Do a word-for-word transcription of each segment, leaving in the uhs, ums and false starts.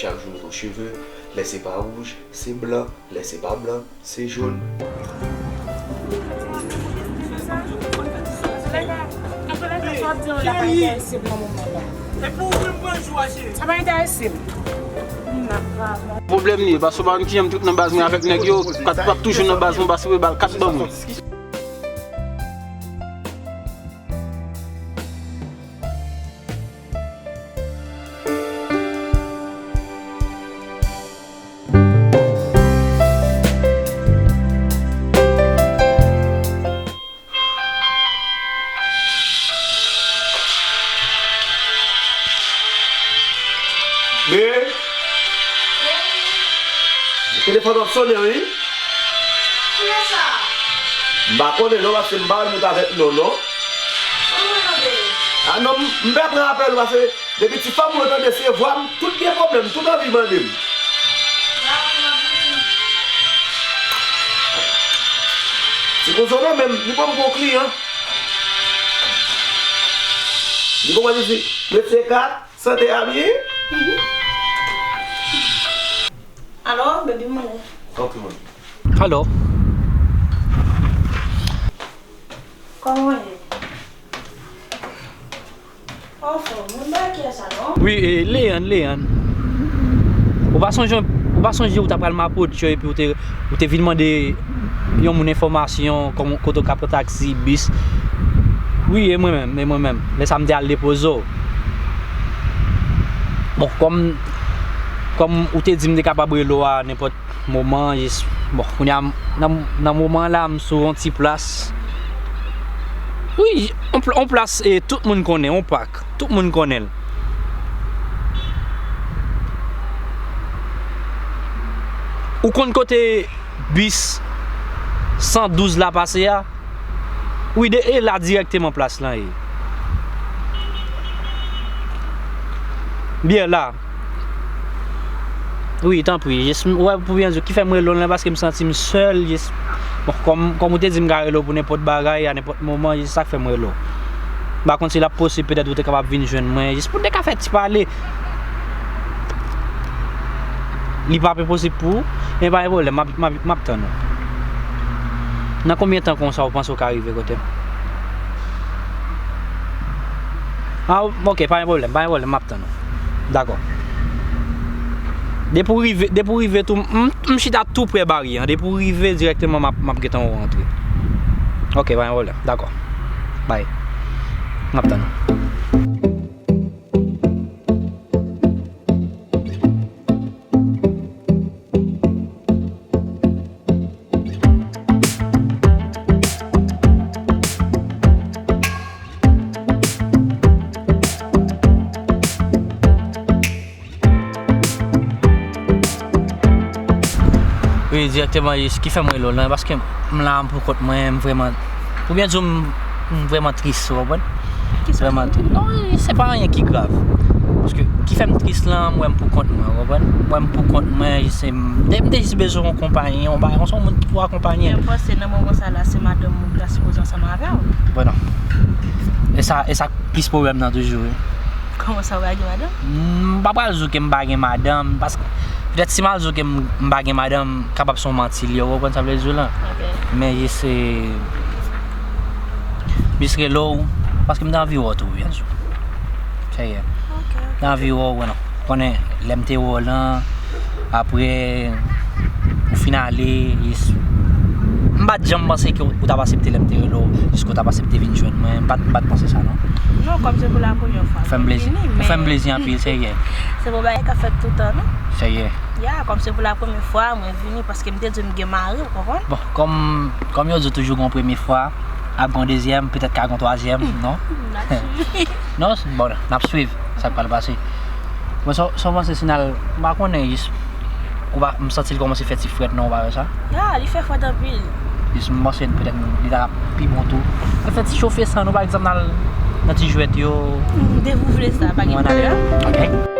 Chak jou nou gon cheve, lè se pa wouj, se blan, lè se pa blan, se jòn. Sa pa enterese m nan moman la. Sa pa enterese m. Pwoblèm li ye, paske w pa konn kijan m t ret nan baz mwen avèk nèg yo, kat p ap toujou nan baz mwen, paske w bal kat ban mwen. Men, telefòn w ap sonnen, wi. Kiyès sa? M pa konnen non, paske m pa wè l moute avèk non, non. Kòman w rele? A non, m, m pè pran apèl ou, paske depi ti fanm mwen tande se vwa m, tout gen pwoblèm, tout anvi mande m. Ti Kouzo nan men m, li ban m gon kliyan. Li kòmanse di, mesye Kat, sante a byen? Alo, baby, mwen. Ok, mwen. Alo. Kòman w ye? Anfòm, mwen pa kè sa non. Wi, e, Leyann, Leyann. Ou pa sonje, ou pa sonje ou ta pral Mapotchè epi ou te, ou te vin mande yon moun enfòmasyon, kòman, kote w ka pran taksi, bis. Wi, e mwen menm, e mwen menm. Lè sa m te al depoze w. Bon, kòm, kòm ou te di m te kapab rele w a nenpòt moman, jis, bon, kounye a, nan, nan moman la, m sou yon ti plas. Wi, yon pl-, yon plas, e, tout moun konnen, yon pak, tout moun konnen l. Ou konn kote bis san douz la pase a? Wi, de, e la dirèkteman plas lan ye. Byè la. Wi, tanpri, jis, m, wè, pou byen di w, ki fè m rele w lan, paske m santi m sèl, jis, bon, kòm, kòm ou te di m ka rele w pou nenpòt bagay, a nenpòt moman, jis sa k fè m rele w. M pa konn si l ap posib, petèt ou te kapab vin jwenn mwen, jis pou n te ka fè ti pale. Li pa posib pou ou, men pa gen pwoblèm, m ap, m ap, m ap tann ou. Nan konbyen tan konsa ou panse ou ka rive kote m? A, ok, pa gen pwoblèm, pa gen pwoblèm, m ap tann ou. Dakò. Depi w rive, depi w rive tou, m, m chita tou prè baryè an. Depi w rive dirèkteman, m ap, m ap gentan wè w rantre. Ok, pa gen pwoblèm. Dakò. Bay. M ap tann ou. Wi, dirèkteman, jis ki fè m rele w lan, paske m la, m pou kont mwen, m vrèman, pou byen di w, m, m vrèman tris, ou konprann? Kisa? Vrèman tris. Non, se pa anyen ki grav. Paske ki fè m tris lan, m wè m pou kont mwen, ou konprann? M wè m pou kont mwen, se m, m te, m te jis bezwen yon konpayi, yon bagay, yon moun ki pou akonpaye m. Men m panse nan moman sa la, se madanm ou ki ta sipoze ansanm avè w. Bon, non. E sa, e sa plis pwoblèm nan toujou, wi. Kòman sa, ou pa gen madanm? M pa pral di w ke m pa gen madanm, paske petèt si m al di w ke m, m pa gen madanm, kapab se yon manti li ye, ou konprann sa m vle di w lan? Ok. Men jis, e, jis rele w, paske m te anvi wè w tou, byen si. Serye. Ok, ok. M te anvi wè w, wè non. Konnen, lè m te wè w lan, apre, ou fin ale, jis, m pa t janm panse ke ou t ap aksepte lè m te rele w, jiske w t ap aksepte vin jwenn mwen. M pa t, m pa t panse sa, non. Non, kòm se pou la premyè fwa, fè m plezi. Ou fè m plezi anpil, serye. Se pou bagay ka fèt toutan, non? Serye. Ya, kòm se pou la premyè fwa, mwen vini paske m te di m gen mari, ou konprann? Bon, kòm, kòm yo di toujou gon premye fwa, ap gon dezyèm, petèt ka gon twazyèm, non? N ap swiv. Non, bon, n ap swiv sa k pral pase. Mwen, sa, sa w panse si n al, m pa konnen, jis, ou pa, m santi l kòmanse fè ti frèt, non, ou pa wè sa? Ya, li fè frèt anpil. Jis, m panse petèt li ta pi bon tou. Fè ti chofe san nou, pa egzanp, n al nan ti jwèt yo. Hmm, depi w vle sa, pa gen pwoblèm. Ok.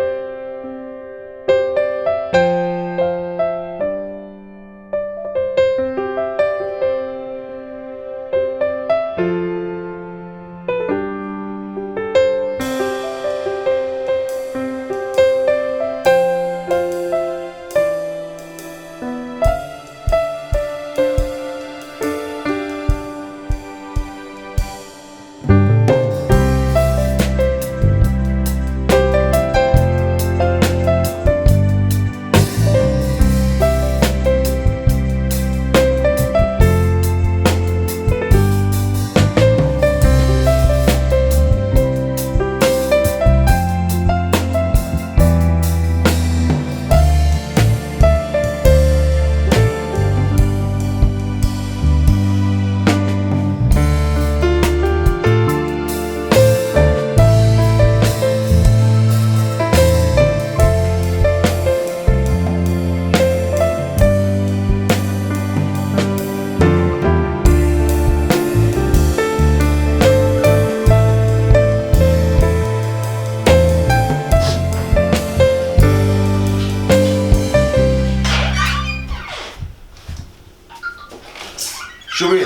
Wi.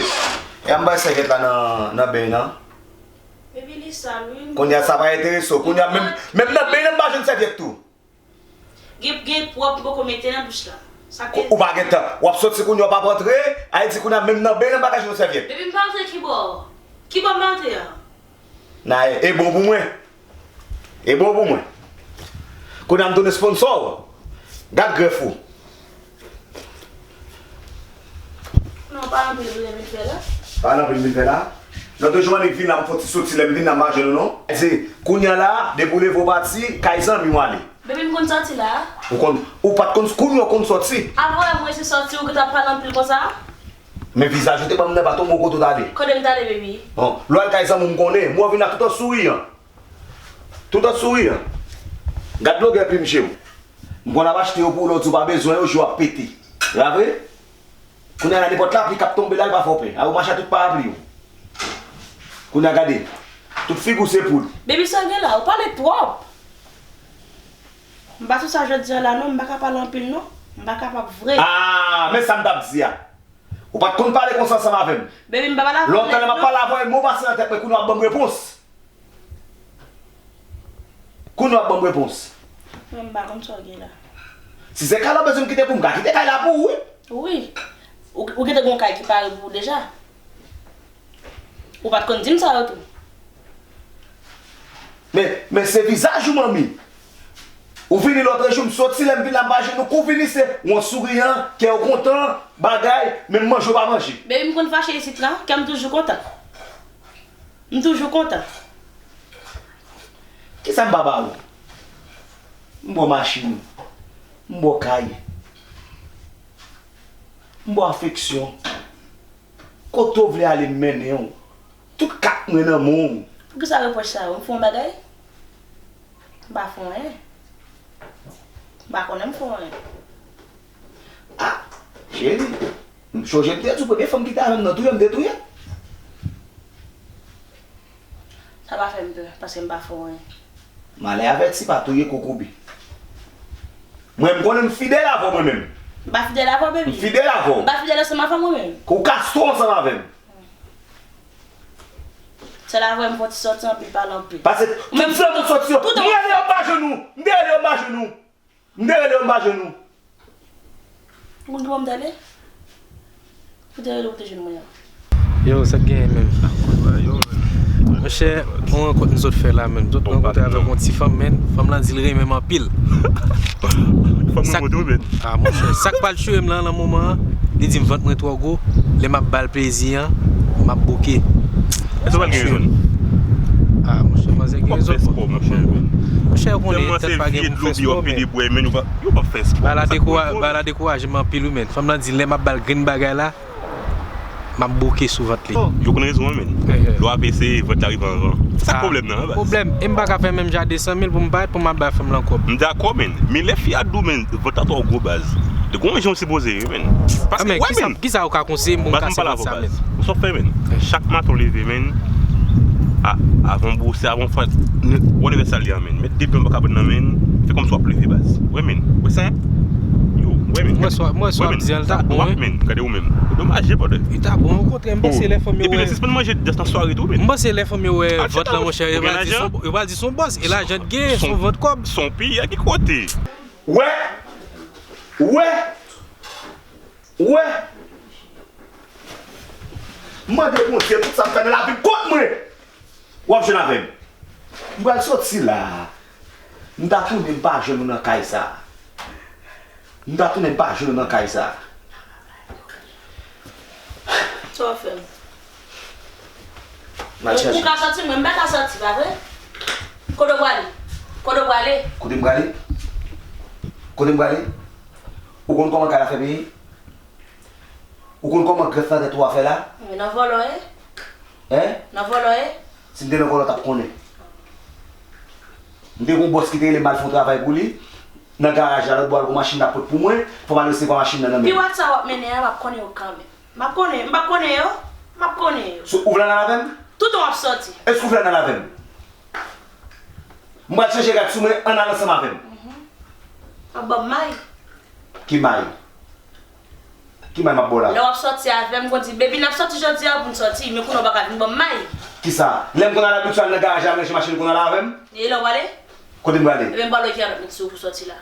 E a m bay sèvyèt la nan, nan beny nan. Baby, li sal, wi. Kounye a sa pa enterese w. Kounye a menm, menm nan beny nan m pa jwenn sèvyèt tou. Gen, gen pwòp m poko mete nan douch la. Sa k Ou, ou pa gen tan. W ap soti kounye a w p ap antre. Ayiti kounye a menm nan beny nan m pa ka jwenn yon sèvyèt. Baby, m pa antre kibò? Kibò m antre a? Naye, e bon pou mwen. E bon pou mwen. Kounye a m tounen sponsò w. Gad grèf ou. Non, pa anpil vle vin fè la. Pa anpil vin fè la. Lòt jou annik vin la m fò ti soti lè m vin la m pa jwenn ou non. Se kounye a la, depi w leve w pati, kay zanmi w ale. Baby, m konn sòti la. Ou konn, ou pa t konn kounye a w konn sòti. Avan w resi sòti, ou gentan pale anpil konsa? Men vizaj ou te ban m nan pa tonbe w kote w t ale. Kote m t ale, baby? Bon, lè w al kay zanmi w m konnen, mwen w vin la tout an souriyan. Tout an souriyan. Gad longè plim je w. M konn ap achte yo pou ou lè w di w pa bezwen yo, je w ap pete. E pa vre? Kounye a la nenpòt lapli k ap tonbe la, li pa fè w pè. A ou mache a tout parapli w. Kounye a gade. Tout figi w se poud. Baby, sa w gen la, ou pale twòp. M pa sou sa jodi a la non, m pa ka pale anpil non. M pa kapab vre. Ah, men sa m t ap di a. Ou pa t konn pale konsa ansanm avè m. Baby, m pa pale avè w. Lontan lè m ap pale avè w, mo pase nan tèt mwen, kounye a w ap ban m repons. Kounye a w ap ban m repons. Mwen m pa konn sa w gen la. Si se kay la w bezwen m kite pou m ka kite kay la pou ou, wi. Wi. Ou, ou gentan gen yon kay ki pare pou ou deja. Ou pa t konn di m sa yo tou. Men, men se vizaj ou, manmi. Ou vini lòt jou, m soti, lè m vin la, m pa jwenn ou. Kou w vini, se yon souriyan, kè w kontan, bagay, menm manje w pa manje. Baby, m konn fache isit la, kè m toujou kontan. M toujou kontan. Kisa m pa ba ou? M ba w machin. M ba w kay. M ba w afeksyon. Kote w vle ale m mennen w. Tout kat mwen nan men w. Poukisa repwòch sa yo? M fè yon bagay? M pa fè anyen. M pa konnen m fè anyen. Ah, cheri, m sonje m te di w premye fanm ki te avè m nan touye m, te touye. Sa pa fè m pè, paske m pa fè w anyen. Malè avèti pa touye kokobe. Mwen, m konnen m fidèl avè w, mwen menm. M pa fidèl avè w, baby. M fidèl avè w. M pa fidèl ansanm avè w, mwen menm. Kou kastwo ansanm avè m. Sèl avè w m fè yon ti sòti anpil, pale anpil. Paske tout frè m sòti yo, m rele yo m pa jwenn ou. M te rele yo m pa jwenn ou. M te rele yo m pa jwenn ou. Ou konn ki bò m t ale? Ou te rele ou te jwenn mwen an. Yo, sa k genyen menm? Monchè, yon rankont m sot fè la menm. M sot rankontre avèk yon ti fanm, menn. Fanm lan di l renmen m anpil. Fanm renkontre w, menn. Ah, monchè, sa k pral tchwe m lan, lan moman an, li di m vant mwen twò gwo. Lè m ap ba l plezi an, m ap bouke. Èske w pral gen rezon? Ah, monchè, manzè gen rezon, bro. Monchè, ou konnen tèt pa gen pou fè spò, men. Yo p ap fè spò. Bagay la dekouraje m anpil, wi, men. Fanm lan di, lè m ap ba l grenn bagay la, m ap bouke sou vant li. Yo konn rezon an, men. Lè w ap eseye, vant la rive anvan. Se sa k pwoblèm nan, an baz. Pwoblèm, e m pa ka fè menm jan a de san mil pou m parèt pou m ap bay fanm lan kòb. M dakò, men. Men lè fi a di w, men, vant la twò gwo, baz. Li gen yon jan w sipoze ye, men. Paske, men, wè, men. Kisa ou ka konseye m pou m kase vant sa, men? Ou sot fè, men. Chak maten w leve, men. A, avan w bwose, avan w fè, w leve sal li an, men. Met de pye anba kabrit nan, men. Fè kòmsi w ap leve, baz. Wè, men. Wè sa? Yo, wè, men. Mwen swa, mwen swa ap di an, l ta bon, wi. Men, gade ou menm. Ou domaje, brother. Li ta bon, okontrè, m panse lè fanm yo wè. Epi, men, sispann manje dès nan sware tou, men. M panse lè fanm yo wè vant lan, monchè, yo pral di son, yo pral di son bòs. E lajan t gen, son vant kòb. Son peyi a ki kote? Wè. Wè. Wè. M mande Bondye tout sa m fè nan lavi m kont mwen. W ap jwenn avè m. M pral soti la. M ta tounen m pa jwenn ou nan kay sa. M ta tounen m pa jwenn ou nan kay sa. Sa w ap fè m? M al chèche. Ou ka soti, mwen m pa ka soti, pa vre? Kote w prale? Kote w prale? Kote m prale? Kote m prale? Ou konn kòman kay la fè peye? Ou konn kòman grèf nan tèt ou a fè la? Men nan vòlò ye. Hein? Nan vòlò ye. Si m te nan vòlò, w t ap konnen. M te gen yon bòs ki te rele m al fè yon travay pou li. Nan garaj la, lòt bò a, l gon machin l ap pot pou mwen. Fò m al resevwa machin nan nan men l. Piwat sa w ap mennen an, m ap konnen yo kanmenm. M ap konnen, m p ap konnen yo. M ap konnen yo. So, ou vle al avè m? Toutan w ap soti. Èske ou vle al avè m? M pral chanje rad sou mwen, ann al ansanm avè m. Mhm. W ap ban m may. Ki may? Ki may m ap ba w la? Lè w ap sòti avè m, konn di, "Baby, n ap sòti jodi a pou n sòti, men kounye a w pa ka vin ban m may." Kisa? Lè m konn al abitye al nan garaj la, m ranje machin kounye a la avè m? E lè w prale? Kote m prale? Ebyen, m prale ki alòt met sou pou sòti la.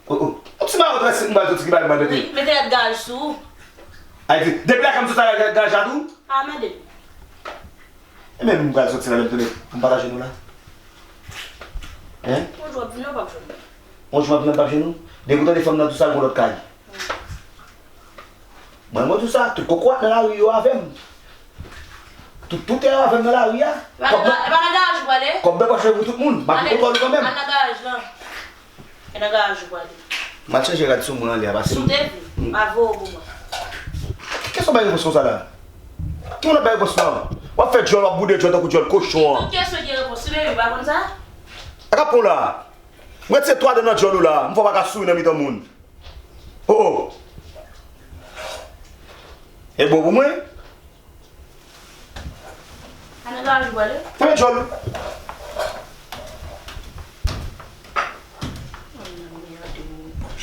Oh, oh. Yon ti marot trè senk m pral sòti ki bay m mande. Wi, mete rad garaj sou ou. Ay di, depi lakay m sòti al garaj la tou? Pa anmède m. E menm m pral sòti la, menm tande, pou m pataje nou la. Hein? Yon jou w ap vin, w p ap jwenn mwen. Yon jou m ap vin, w p ap jwenn nou? Depi w tande fanm nan tou sa, gon lòt kay. Mwen, mwen tou sa, tout kokorat nan lari yo avè m. Tout toutè yo avè m nan lari a. E pa nan ga-, e pa nan garaj ou prale? Kòb nan pòch mwen pou tout moun. M ap kontwòl ou kanmenm. Al nan garaj lan. E nan garaj ou prale. M al chanje rad sou mwen anlè a, pase m. Si w te vle, m pa voye w pou mwen. Kiyès w ap bay repons konsa la? Ki moun ap bay repons la? W ap fè djòl, w ap boude djòl tankou djòl kochon an. Tout kesyon gen repons. Si bebe pa konn sa? Sa k ap pran w la? Retire twa dan nan djòl ou la. M fè w pa ka souri nan mitan moun. Oh, oh. E bon pou mwen? Ann al jwe ale. Fèmen djòl ou.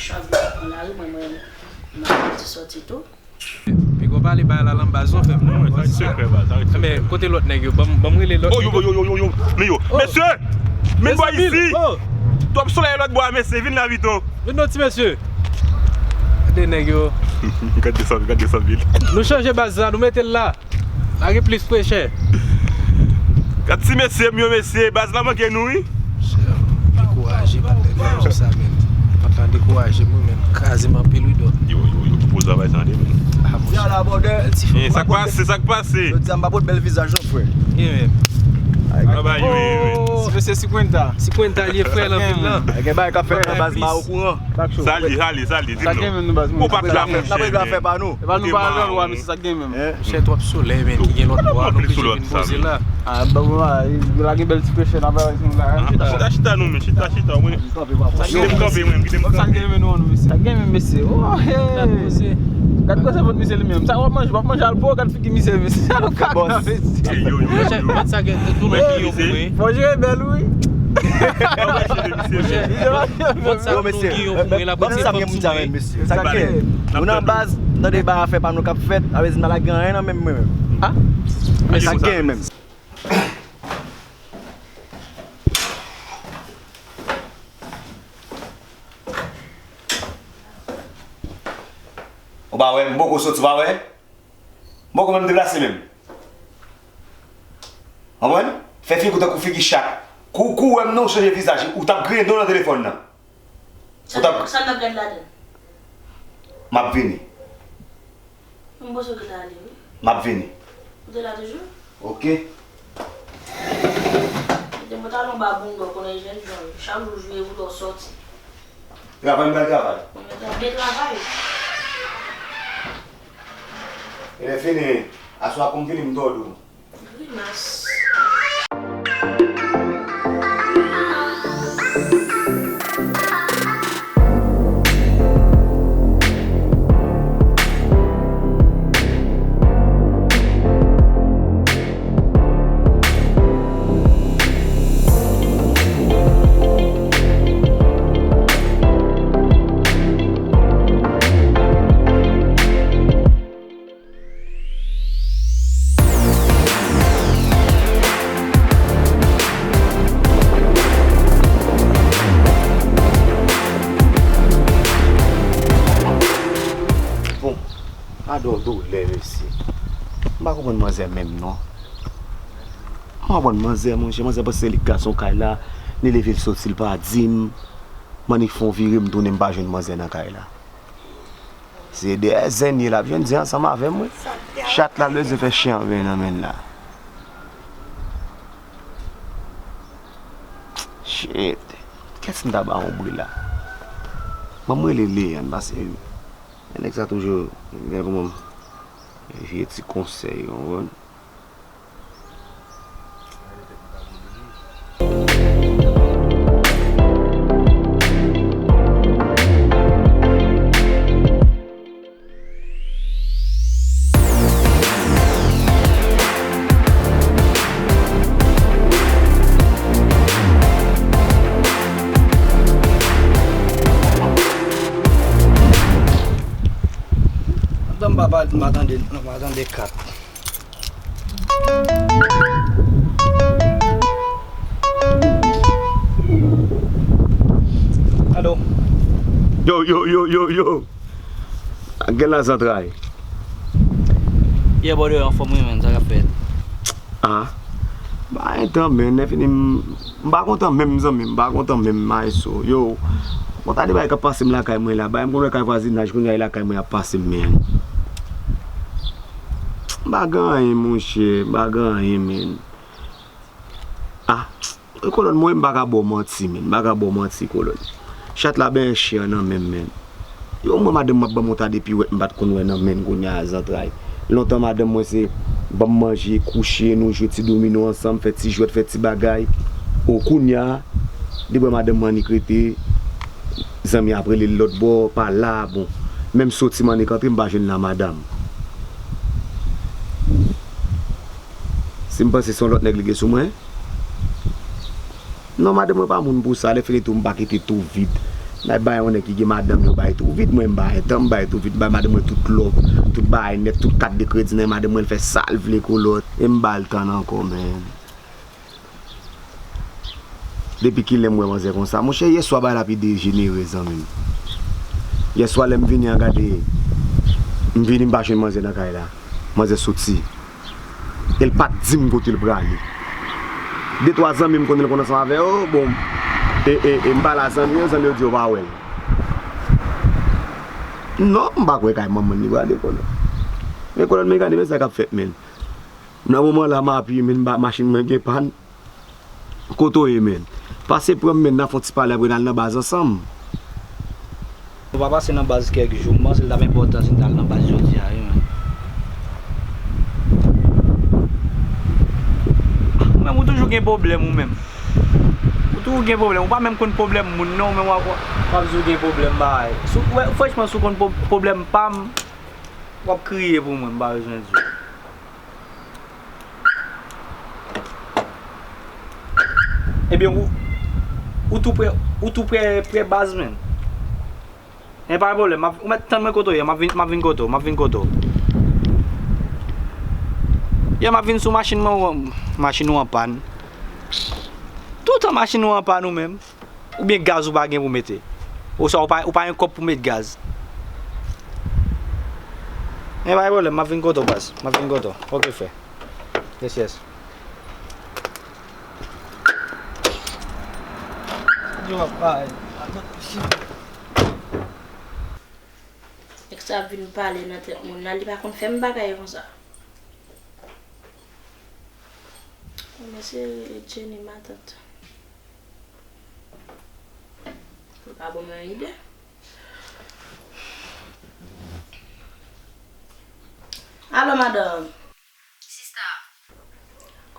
Chòv la pran lari, mwen, mwen, mwen, mwen sòti tou. Piga w pale bagay la, lan baz ou fè m non. Sa se sekrè, baz, sa se sekrè. Men kote lòt nèg yo? Ban m, ban m rele lòt nèg yo. Oh, yo, yo, yo, yo, yo, men yo. Oh. Mesye! Men bò isi! Oh. Twòp solèy lòt bò a, mesye, vin la pito. Vin non, ti mesye. Gade nèg yo. Gade sa, gade sa, vil. Nou chanje baz la, nou mete l la. Lage plis presyon. Gad ti mesye m yo, mesye, baz la manke nou, wi. Dekouraje, man, nèg yo sou sa, men. Papa dekouraje m, men. Kraze m anpil, wi, dò. Yo, yo, yo, ki poz la bay tande, men. Ah, monchè. Bèl ti fanm. Eh, sa k pase, sa k pase? Jodi a, m pa pot bèl vizaj, non, frè. Gen, men. Ay, baba, yo, yo, yo. Oh, mesye Sikwenta. Sikwenta, li e frè l anpil, la. Ay, gen bagay k ap fèt nan baz, m a okouran. Sali, sali, sali, di m non. Ou pa t la, monchè. N ap regle afè pa nou. E pa nou pa nan lwa, mesye, sa k gen menm. Monchè, twòp solèy, men, ki gen lòt bò a, nou oblije vin poze la. Ah, bon, bon, ah, la gen bèl ti pechè nan bagay nou la. Chita, chita, chita, non, men, chita, chita, mwen. Kite m kanpe, mwen, kite m kanpe. Sa k gen menm, non, mesye. Sa k gen menm, mesye. Oh, hey. Gad koze vant misye li menm. Sa w ap manje, w ap manje alpo, gad figi misye, mesye. Sa nou ka, mesye. Yo, yo, yo, yo. Vant sa gen tou non ki yo pou mwen. Fò jere bèl, wi. Vant sa tou ki yo pou mwen la, bon, se fanm sou mwen. Sa k gen? Nou nan baz, tande ba afè pa nou k ap fèt, avè di m pa lage anyen nan men mwen menm. Ah? Men sa k gen menm. Ou pa wè, m poko soti, ou pa wè? M poko menm deplase menm. Konprann? Fè figi w tankou figi chat. Kou, kou w wè m nan, w chanje vizaj. Ou t ap griyen do nan telefòn nan. Ou t ap... Sa n ap gad ladan? M ap vini. M panse w gentan ale, wi. M ap vini. Ou te la toujou? Oke. Kite pantalon ba bounda w konnen jènjan yo. Chak jou jwe bounda w sòti. Travay, m pral travay. Mwen menm ap byen travay. E lè fini, aswè a kou m vini, m tòde w. Grimas. Bon, gadon doulè, mesye. M pa konprann manzè menm, non. M pa konprann manzè, monchè. Manzè panse se li k gason kay la. Li leve l soti, l pa di m. M annik fè yon vire, m tounen, m pa jwenn manzè nan kay la. Se dèyè zen li ye l ap jwenn, zen ansanm avè m, wi. Chat la bezwen fè chen an ven nan men l la. Shit. Kiyès m ta ba yon bri la? Ban m rele Leyann, paske nèg sa toujou gen pou mwen vye ti konsèy, ou konprann? Madanm Papa, m pa tande, m pa tande kat. Alo. Yo, yo, yo, yo, yo. Gen la zantray. Yeah, brother, anfòm wi, man, sa k ap fèt? Ah. Ba, entan, men, lè fini, m, m pa kontan menm, zanmi, m pa kontan menm, maestro. Yo, konn tande bagay k ap pase m lakay mwen la. Bagay m konn wè kay vwazinaj, kounye a e lakay mwen ap pase m, men. M pa gen anyen, monchè, m pa gen anyen, men. Ah, kolòn, mwen, m pa ka ba w manti, men. M pa ka ba w manti, kolòn. Chat la benyen chè nan men m, men. Yo, mwen, madanm mwen ap ban m yon ta de piwèt m pa t konn wè nan men m kounye a, zantray. Lontan, madanm mwen se ban m manje, kouche, nou jwe ti domino ansanm, fè ti jwèt, fè ti bagay. O, kounye a, depi wè madanm mwen annik rete, zanmi ap rele l lòt bò, pa la, bon. Menm soti m annik antre, m pa jwenn la madanm. Si m panse se yon lòt nèg li gen sou mwen, non, madanm mwen pa moun pou sa. Lè fini tou, m pa kite tou vid. N al bay yon nèg ki gen madanm yo bay tou vid. Mwen, m bay tan, m bay tou vid. M bay madanm mwen tout love, tout bagay nèt, tout kat de kredi nan men madanm mwen, l fè sa l vle, kolòn. E m ba l tan ankò, men. Depi kilè m wè manzè konsa? Monchè, yèswa bagay la pi dejenere, zanmi m. Yèswa, lè m vini an, gade, m vini, m pa jwenn manzè nan kay la. Manzè soti. E l pa t di m kote l prale. De twa zanmi m konnen l konn ansanm avè yo, bon, e, e, e m pale a zanmi yo, zanmi yo di yo pa wè l. Non, m pa kwè kay manman li prale, kolòn. Men, kolòn, men gade, men sa k ap fèt, men. Nan moman la, m apiye, men, ba, machin mwen gen pàn. Kote w ye, men? Pase pran m, men, n a fè yon ti pale, apre n al nan baz ansanm. Nou pa pase nan baz kèk jou, m panse l t ap enpòtan si n t al nan baz jodi a, wi, men. Ou menm, ou toujou gen pwoblèm, ou menm. Ou toujou gen pwoblèm, ou pa menm konn pwoblèm moun, non, ou menm w ap, w ap di w gen pwoblèm, bagay. Si w, wè, franchman, si w konn pwo-, pwoblèm pa m, w ap kriye pou mwen, m pa bezwen di w. Ebyen, ou, ou tou pre, ou tou pre, pre baz, men. Men pa gen pwoblèm, m ap, ou mèt tann mwen kote w ye, m ap vin, m ap vin kote w, m ap vin kote w. Ye, m ap vin sou machin mwen, machin ou an pàn. Toutan machin ou an pàn ou menm. Oubyen gaz ou pa gen pou mete. Oswa ou pa, ou pa gen kòb pou met gaz. Men pa gen pwoblèm, m ap vin kote w, baz. M ap vin kote w. Ok, frè. Yes, yes. Yo, ap bay. Nèg sa ap vin pale nan tèt moun nan, li pa konn fè m bagay konsa. Mesye Jenny, matant. Li pa ban mwen ide. Alo, madanm. Sista.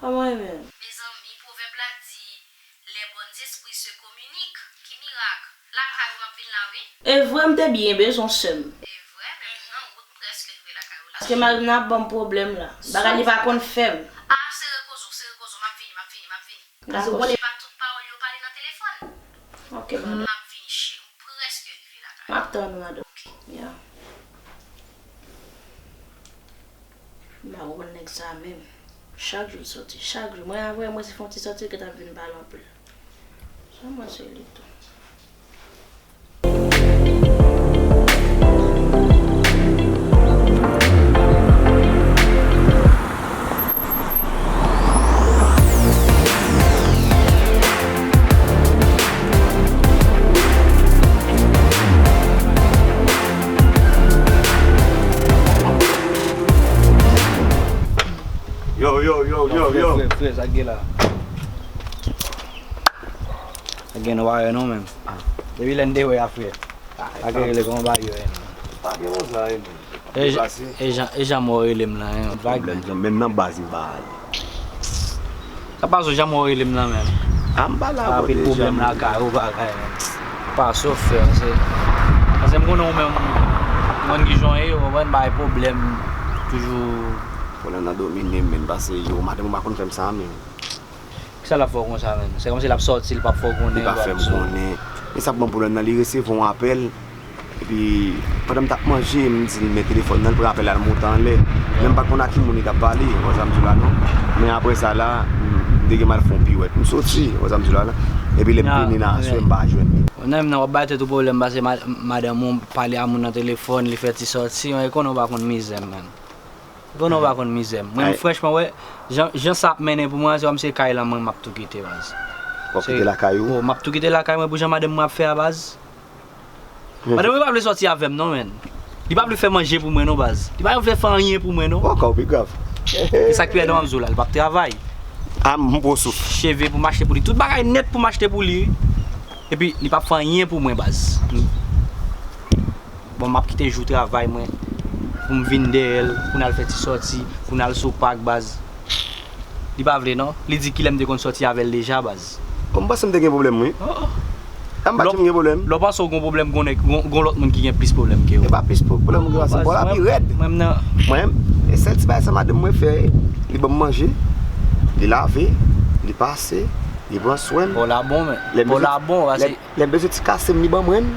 Kòman w ye menm? Mezanmi, pwovèb la di, les bons esprits se communiquent. Ki mirak? Lakay ou m ap vin la, wi. E vre, m te byen bezwen w, sè m. E vre, men m nan wout, m prèske rive lakay ou la. Paske mari m nan ap ban m pwoblèm la. Bagay li pa konn fè m. Ah, sere koz ou, sere koz ou, m ap vini, m ap vini, m ap vini. Dakò. Paske w konnen pa tout pawòl yo pale nan telefòn. Ok, madanm. M ap vini, cheri, m prèske rive lakay ou. M ap tann ou, madanm. Ok. Ya. M pa konprann nèg sa menm. Chak jou l soti, chak jou. Mwen, apre, mwen se fè yon ti sòti, li gentan vin pale anpil. Sèlman se li tou. Yo, yo, yo, yo, yo. Frè, frè, frè, sa k gen la? Sa k gen, nou pa wè non menm. Depi lè n te wè a, frè. Pa gen rele kòman bagay yo ye. Pa gen konsa, e, men. E jan, e jan, e jan mwen rele m lan, en, pa gen. Pwoblèm, men nan baz m pa ale. Sa pa sou jan mwen rele m lan, men. A, m pa la, anpil pwoblèm lakay ou, bagay, men. Pa sou fè, se, paske m konnen ou menm, mwen ki jan ye, ou konprann, bay pwoblèm, toujou. Pwoblèm nan domine m, men, paske yo, madanm ou pa konn fè m sa, men. Kisa l ap fè w konsa menm? Se kòmsi l ap sòti, l p ap fè w konnen. Li pa fè m konnen. E sa ban m pwoblèm nan, li resevwa yon apèl. Epi, pandan m t ap manje, m di l men telefòn nan, l pran apèl la, l monte anlè. Men m pa t konn a ki moun li t ap pale, w wè sa m di w la non. Men apre sa la, m te gen mal fè yon piwèt. M soti, w wè sa m di w la non. Epi lè m tounen nan aswè, m pa jwenn li. Nan menm nan w ap bay tèt ou pwoblèm paske ma- madanm ou pale a moun nan telefòn, li fè ti sòti, e konnen w pa konn mizè m menm. Konnen w pa konn mizè m. Mwen menm franchman, wè, jan, jan sa ap mennen pou mwen an, se kòmsi se kay lan mwen m ap tou kite baz. W ap kite lakay ou? Oh, m ap tou kite lakay mwen pou jan madanm mwen ap fè a baz. Madanm mwen pa vle sòti avè m non, menn. Li pa vle fè manje pou mwen non, baz. Li pa vle fè anyen pou mwen non. Ankò pi grav. E sa k pi rèd an, m ap di w la, li p ap travay. A, m pran souf. Cheve pou m achte pou li. Tout bagay nèt pou m achte pou li. Epi, li p ap fè anyen pou mwen, baz. Bon, m ap kite jou travay mwen pou m vin dèyè l, pou n al fè ti sòti, pou n al sou pak, baz. Li pa vle non. Li di kilè m te konn sòti avè l deja, baz. Bon, m panse m te gen pwoblèm, wi. Oh, oh. A, m pa t janm gen pwoblèm. Lè w panse w gen pwoblèm, gon nèg, gon, gon lòt moun ki gen plis pwoblèm ke w. E pa plis pwoblèm ou gen, se bò la pi rèd. Mwen menm nan. Mwen menm, e sèl ti bagay sa madanm mwen fè, li ban m manje, li lave, li pase, li pran swen m. Bò la bon, men. Bò la bon, lè, lè m bezwen ti kase m, li ban mwen l.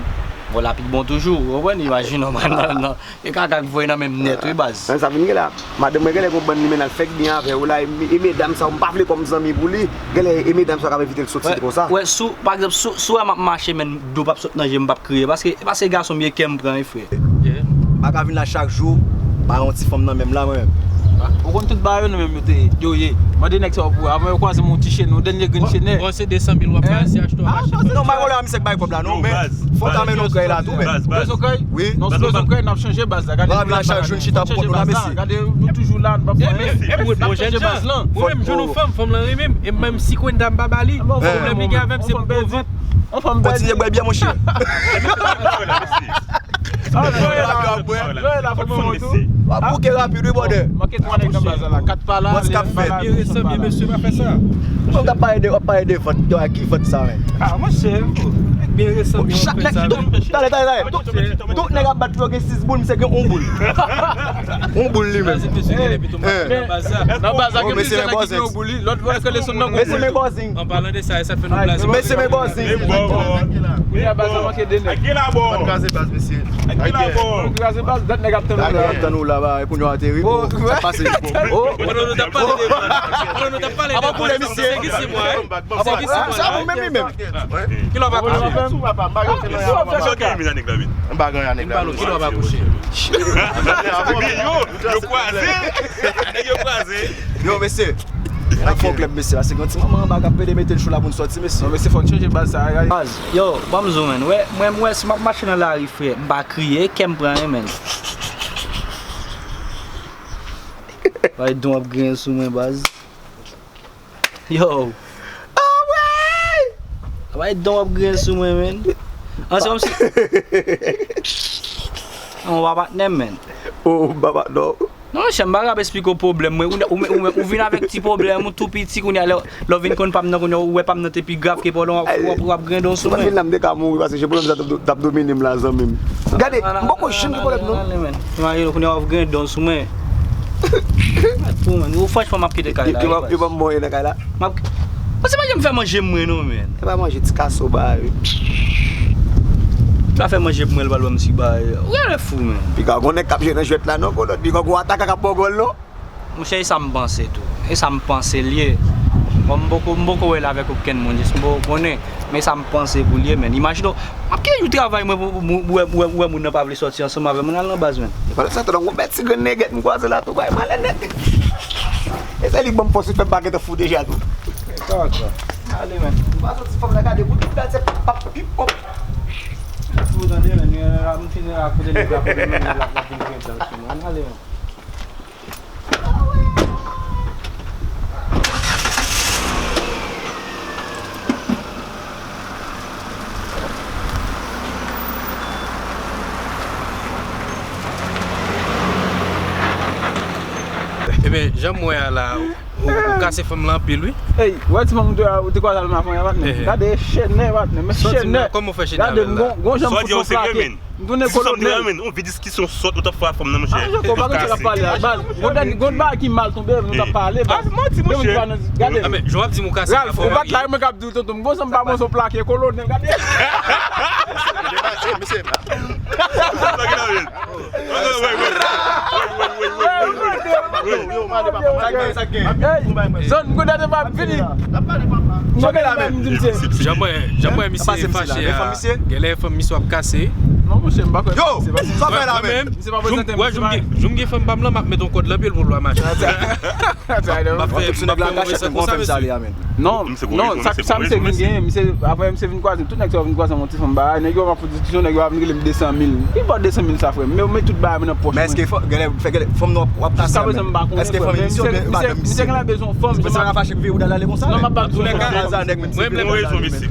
Bò la pi bon toujou, ou konprann? Imajine w, nan, nan, nan. E kaka k voye nan men m nèt wi baz. Sa vin gen la. Madanm mwen genlè gon bann li mennen al fè byen avè yo la, e, e medam sa yo, m pa vle kòm zanmi pou li. Genlè e medam sa yo k ap envite l soti konsa. Wè, si w, pa egzanp, si w, si w wè m ap mache, men dlo p ap sot nan je m, m p ap kriye. Paske, paske gason m ye, kè m pran wi frè. M pa ka vin la chak jou, pa yon ti fanm nan men m la mwen menm. Ou konn tout bagay yo nan men m yo te, yo ye. Mande nèg sa yo pou, avan yo kwaze m yon ti chenè, yon dènye grenn chenè. Bon, se de san mil w ap bay, se achte yon machin. Non, m pa gen pwoblèm a misye k bay kòb la non, men fò w ta mennen yon krèy la tou, men. Ou bezwen krèy? Wi. Non, si w bezwen krèy, n ap chanje baz la. Gade, n ap chanje baz la. Gade, nou toujou la, nou p ap fè anyen. N ap chanje baz lan. Mwen menm, jwenn yon fanm, fanm lan renmen m. E menm si kwenda m pa ba li, pwoblèm li gen avè m, se pou bon vant. Kontinye bwè byè, monchè. W ap bouke rapid, wi, brother. Manke twa nèg nan baz la, kat pa la. What's up, fè? Byen resan, byen mesye, pa fè sa. Ou t ap pale de, w ap pale de vant. Yo, a ki vant sa, men? Ah, monchè, byen resan, byen fè sa. Talè, talè, talè. Tout, tout nèg ap bat pou yo gen sis boul, misye gen yon boul. Yon boul li menm. Nan baz la, gen plizyè nèg ki gen yon boul, wi. Lòt vòlè ke leson nan gon boul. Mesye, men bòzing. An palan de sa, sa fè nou blaze. Mesye, men bòzing. Kounye a baz la manke de nèg. Ann kraze baz, mesye. Ann kraze baz, dat nèg ap tann nou la. Ap tann nou la, ba, kounye a ateri. Sa pase. Pandan nou t ap pale de vant. Pandan nou t ap pale de vant. Sèvis se mwa, wi. Sèvis se mwa. Sa pou menm li menm. Kilè w va kouche? M pa gen anyen a nèg la. Kilè w va kouche? Yo, yo kwaze. Nèg yo kwaze. Yo, mesye. N ap fè yon klèb, mesye, paske gen yon ti manman anba k ap pede mete l cho la pou n sòti, mesye. Non, mesye, fò n chanje baz sa a, gade. Baz, yo, ban m di w, menn. Wè, mwen, m wè, si m ap mache nan lari, frè, m pa kriye, kè m pran, wi, menn. Bay don ap griyen sou mwen, baz. Yo. Bay don ap griyen sou mwen, menn. An, se kòmsi. An, w pa patnè m, menn. Oh, m pa patnè w. Non, monchè, m pa kab esplike w pwoblèm mwen. Ou, ou, ou, ou vin avèk ti pwoblèm ou tou piti kounye a, lè, lè w vin konn pa m nan kounye a, ou wè pa m nan te pi grav ke pwoblèm w ap, w ap, w ap griyen don sou mwen. Mwen vin la, m te ka mouri paske se pwoblèm sa t ap, t ap domine m la, zanmi m. Gade, m poko janm gen pwoblèm non. Imajine w kounye a w ap griyen don sou mwen. Gad pou mwen. Ou franchman m ap kite kay la. Yo pa, yo pa m mòye nan kay la. M ap, mwen se pa janm fè manje mwen non, menn. E pa manje ti kaso ba yo. Ou pa fè manje pou mwen, l pral ban m ti ba yo. Ou genlè fou, menn. Piga gon nèg k ap jwe nan jwèt la non, kolòt. Piga gon ataka k ap ba w gòl non. Monchè, e sa m panse tou. E sa m panse l ye. Bon, m poko, m poko wè l avèk okenn moun, jis m poko konnen. Men sa m panse pou l ye, menn. Imajine w, m ap kite jou travay mwen pou, pou, pou, pou wè, wè, wè moun nan pa vle sòti ansanm avè m, al nan baz, menn. E pa sa, tonton, gon bèl ti grenn nègèt m kwaze la tou, bay malè nèt. E se li k ban m fòs, li fè m pa gentan fou deja tou. E pa sa. Ale, menn. M pa sòti fanm nan gade pou tout bèl se pap pip pop. Pou tande, menn, m fin la kote nèg la, kote menn la, la vin pran dan sou mwen. Ale, menn. Ebyen, jan m wè a la, ou, ou kase fanm lan anpil, wi. Ey, ou wè ti fanm ou te, ou te kwaze al nan avan, patnè. Gade, chenè, patnè, men chenè. Kòman w fè chenè avè l la? Gade, gon, gon jan m fout yon plake. M tounen kolonèl. Yon vye diskisyon sòt ou t ap fè ak fanm nan, monchè. Ah, Joko, pa konn sa k ap pale a. Baz, gon dènye, gon bagay ki mal tonbe, nou t ap pale, baz. Ah, manti, monchè. Gade. Ah, men, jan w ap di m ou kase. Ralph, ou pa t la, mwen k ap di w, tonton m, gon jan m pa bon, se yon plake kolonèl, gade. Mesye, mesye. Sa k gen, sa k gen? Hey, zòn, m konn date pa vini. N ap pale, papa. Chòke la menm. Jan mwen, jan mwen misye fache a. Genlè fanm misye w ap kase. Non, monchè, m pa kwè. Yo, sa fè la menm. Misye pa prezante m. Wè, jou m gen, jou m gen fanm pa m lan, m ap met yon kòd lan pye l pou l pa mache. M ap fè, m ap fè yon reset konsa, mesye. Non, non, sa, sa misye vin genyen, misye, apre misye vin kwaze m, tout nèg sa yo vin kwaze m yon ti fanm bagay, nèg yo ap fè diskisyon, nèg yo ap vin rele m de san mil. Ki bò de san mil sa, frè m? Men, men tout bagay mwen nan pòch mwen. Men èske fanm, genlè, fè, genlè, fanm nan w ap kase a menm? Jiska prezan m pa konnen, frè m. Men misye, misye, misye genlè bezwen yon fanm, misye pa ka fache pou veye bouda l ale konsa. Non, m ap pa bezwen fanm.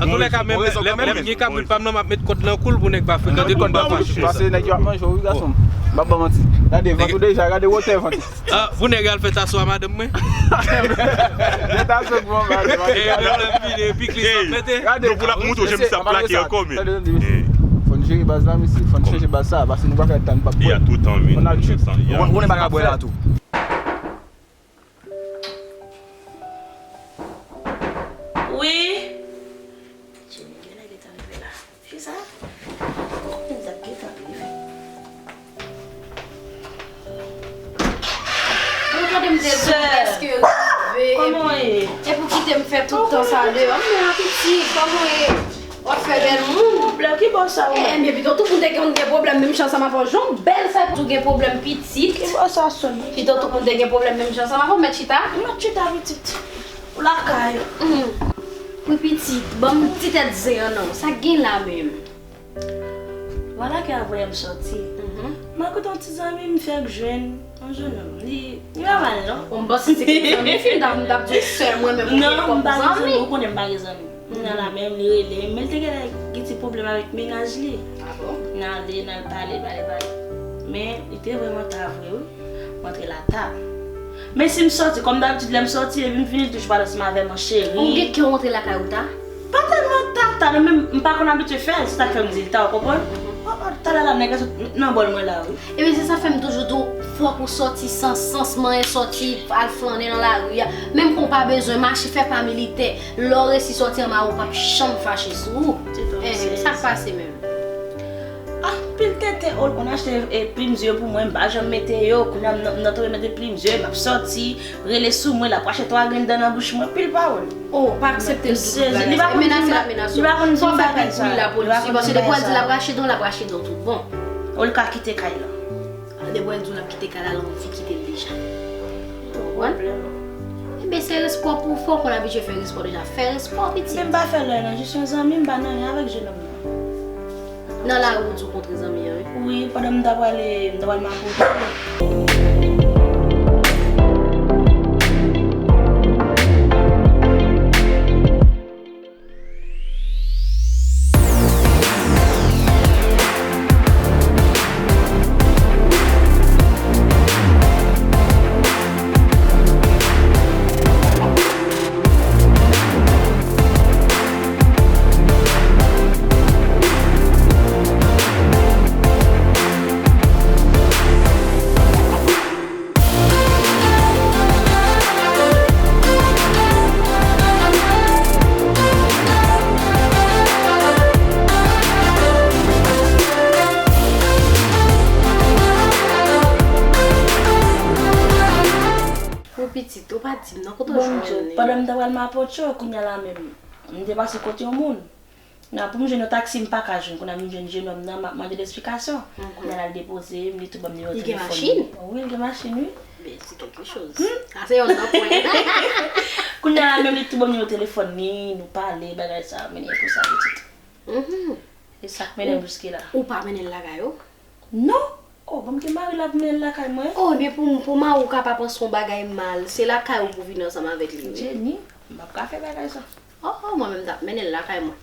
Antoulèka, menm lè m gen kamyon pa m nan, m ap met kòd nan kou l pou nèg pa frekante l, pou m pa fache. Paske nèg yo ap manje w, wi, gason. M ap ba manti. Gade vant ou deja, gade wotè vant ou. Ah, pou nèg al fè taso a madanm mwen. Fè taso pou madanm mwen. Eh, lè m vide piklis ap mete. Gade, nou pou l ap montre w jan misye ap plake ankò, men. Tande, tande, mesye. Fò n jere baz la, mesye. Fò n chanje baz sa, paske nou pa ka tann, pa bwè. Fò n al trip. Ou konnen bagay bwè la tou. Wi. Jimmy genlè gentan rive la. Kisa? Kòman l t ap gentan rive? Ou tande m te di w èske rive epi, epi w kite m fè tout tan sa deyò. M nan pitit, kòman w ye? W ap fè bèl moun. Pwoblèm, ki bò sa ou menm? Eh, men pito tout moun te konn gen pwoblèm menm jan ansanm avè w. Jan w bèl sa, tou gen pwoblèm pitit. Ki bò sa, Sony? Pito tout moun te gen pwoblèm menm jan ansanm avè w, mèt chita. Mèt chita, pitit. Ou lakay. Hmm. Wi, pitit, ban m ti tèt zen an non. Sa k gen la menm? Vwala ke a voye m sòti. Mhm. M al kote yon ti zanmi m fèk jwenn yon jennonm. Li, li pa mal non. Bon, m panse se kèk zanmi fi, m t ap, m t ap di w sèl mwen menm ou gen kòm zanmi. Non, m pa gen zanmi, ou konnen m pa gen zanmi. Kounye a la menm li rele m, men li te genlè gen ti pwoblèm avèk mennaj li. Ah bon? N ale, n al pale, pale, pale. Men li te vrèman ta vre wi. M antre la ta. Men si m sòti, kòm dabitid lè m sòti, epi m vini, li toujou pale ansanm avè m an cheri. Ou gen kè w antre lakay ou ta? Pa tèlman ta, ta, non, men m pa konn abitye fè l, se sa k fè m di l ta, w konprann? Oh, oh, talè la, nèg la sot nan bòl mwen la, wi. Ebyen, se sa fè m toujou di w, fòk ou sòti san sans, manyen sòti, al flannen nan lari a. Menm kan w pa bezwen mache, fè pa militè. Lè w resi sòti anba, ou p ap janm fache sou ou. Eh, sa k pase menm? Ah, pil tenten, o, on achte, e, plim zye pou mwen, m pa janm mete yo. Kounye a, m nan, m nan tonbe mete plim zye, m ap sòti, rele sou mwen, l ap rache twa grenn dan nan bouch mwen, pil pawòl. Oh, pa aksepte l tou tout bagay sa. Li pa konn di m bagay sa. Li pa konn di m bagay sa. Fò w fè pil bri lapolis, paske depi w al di l ap rache dan w, l ap rache dan w tout bon. Ou l ka kite kay lan. Depi w al di w l ap kite kay la, l anvi kite l deja. Ou konprann? Ebyen, se respè w pou w fè, w konn abitye fè respè w deja. Fè respè w, pitit. Men m pa fè lè nan jis yon zanmi, m pa nan anyen avèk jennonm nan. Nan lari w di w kontre zanmi an, wi. Wi, pandan m ta prale, m ta pral makote. Ou pitit, ou pa di m non, kote w jwenn li? Pandan m ta pral Mapocho, kounye a la menm, m te pase kote yon moun. Nan, pou m jwenn yon taksi, m pa ka jwenn. Kounye a m jwenn jennonm nan, m ap mande l esplikasyon. Mhm. Kounye a l al depoze m, li tou ban m nimewo telefòn li. Li gen machin? Wi, li gen machin, wi. Ben, se kèlke choz. Hmm? Sa se yon nan pwen. Kounye a la menm, li tou ban m nimewo telefòn li, nou pale, bagay sa, mennen pou sa, pitit. Mhm. E sa k mennen m jiske la. Ou, ou pa mennen l lakay ou? Non. Oh, ban m gen mari la pou mennen l lakay mwen. Oh, ebyen pou, pou mari w ka pa panse yon bagay mal, se lakay ou pou vin ansanm avèk li, wi. Jenny, m p ap ka fè bagay sa. Oh, oh, mwen menm m t ap mennen l lakay mwen.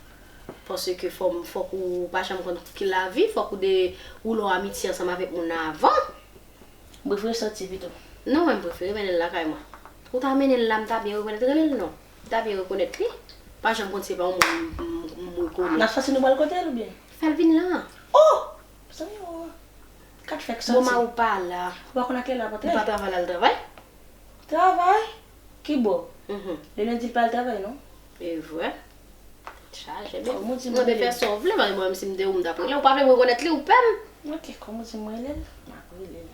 Paske fò m, fòk ou pa janm konn ki lavi, fòk ou de, ou lon amitye ansanm avèk moun nan avan. M prefere sòti pito. Non, mwen m prefere mennen l lakay mwen. Ou ta mennen l la, m ta byen rekonèt rele l non. M ta byen rekonèt li. Pa janm konn se pa yon moun m, m, m rekonèt. N ap sòti nou pral kote l oubyen? Fè l vin la. Oh! Zanmi w, ka t fèk sòti. Bon, mari w pa la. Ou pa konn a kilè l ap antre? Li pa travay, l al travay? Travay? Ki bò? Mhm. Demen di l pa al travay, non? E vre. Tèt chaje, men. Kòm ou di m rele l. Mwen te fè sa w vle, paske mwen menm si m te ou, m t ap rele w. Ou pa vle m rekonèt li, ou pè m. Ok, kòm ou di m rele l, m ap rele l.